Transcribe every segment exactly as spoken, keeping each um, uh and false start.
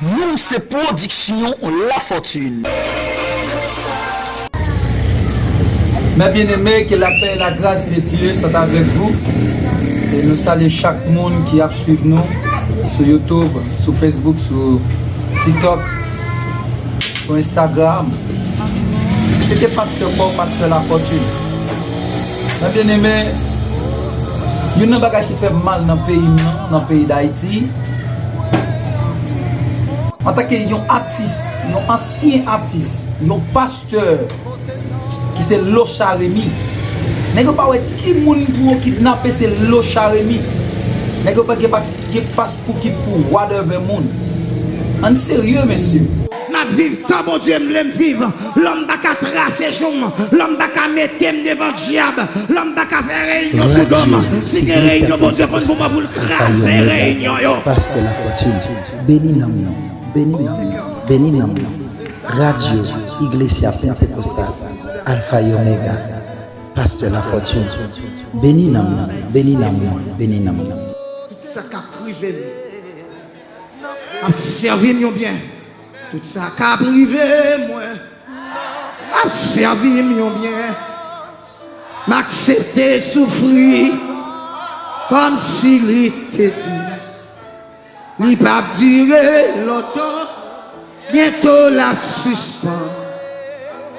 Nou se pwodiksyon Lafortune. Mes bien-aimés, que la paix et la grâce de Dieu soient avec vous. E nou salye chak moun ki ap swiv nou sou YouTube, sou Facebook, sou TikTok, sou Instagram. Se te pastè pa w, pastè Lafortune. Mes bien-aimés, youn nan bagay ki fè m mal nan peyi m nan, nan peyi Dayiti, antanke yon atis, yon ansyen atis, yon pastè ki se Locha Remy, nèg yo pa wè ki moun pou yo kidnape, se Locha Remy. Nèg yo pa gen pa gen pas pou ki pou whatever moun. Ann serye, mesye. M ap viv tan Bondye m vle m viv. Lòm pa ka trase jou m. Lòm pa ka mete m devan dyab. Lòm pa ka fè reyinyon sou do m. Si gen reyinyon, Bondye konn pou mwen pou l kraze reyinyon yo. Pastè Lafortune, beni nanm nan, beni nanm nan, beni nanm nan. Radyo Iglesia Pentecostal, Alpha et Omega, Pastè Lafortune, beni nanm nan, beni nanm nan, beni nanm nan. Tout sa k ap rive m ap sèvi m yon byen. Tout sa k ap rive mwen ap sèvi m yon byen. M aksepte soufri kòmsi li te dous. Li p ap dire lontan, byento l ap sispann.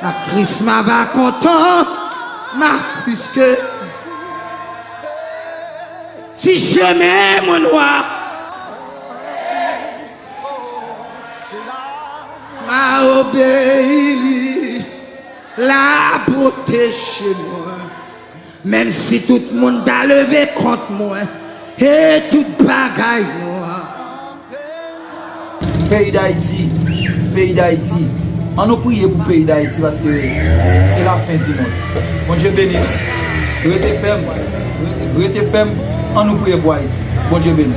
Ak Kris m ava kontan, m ap plis ke si chemen mwen nwa, m a obeyi li, l a pwoteje mwen. Menm si tout moun ta leve kont mwen, e tout bagay nwa. Peyi Dayiti, peyi Dayiti. Ann nou priye pou peyi Dayiti paske se lafen di mond. Bondye beni nou. Rete fèm, rete, rete fèm. Ann nou priye pou Ayiti. Bondye beni.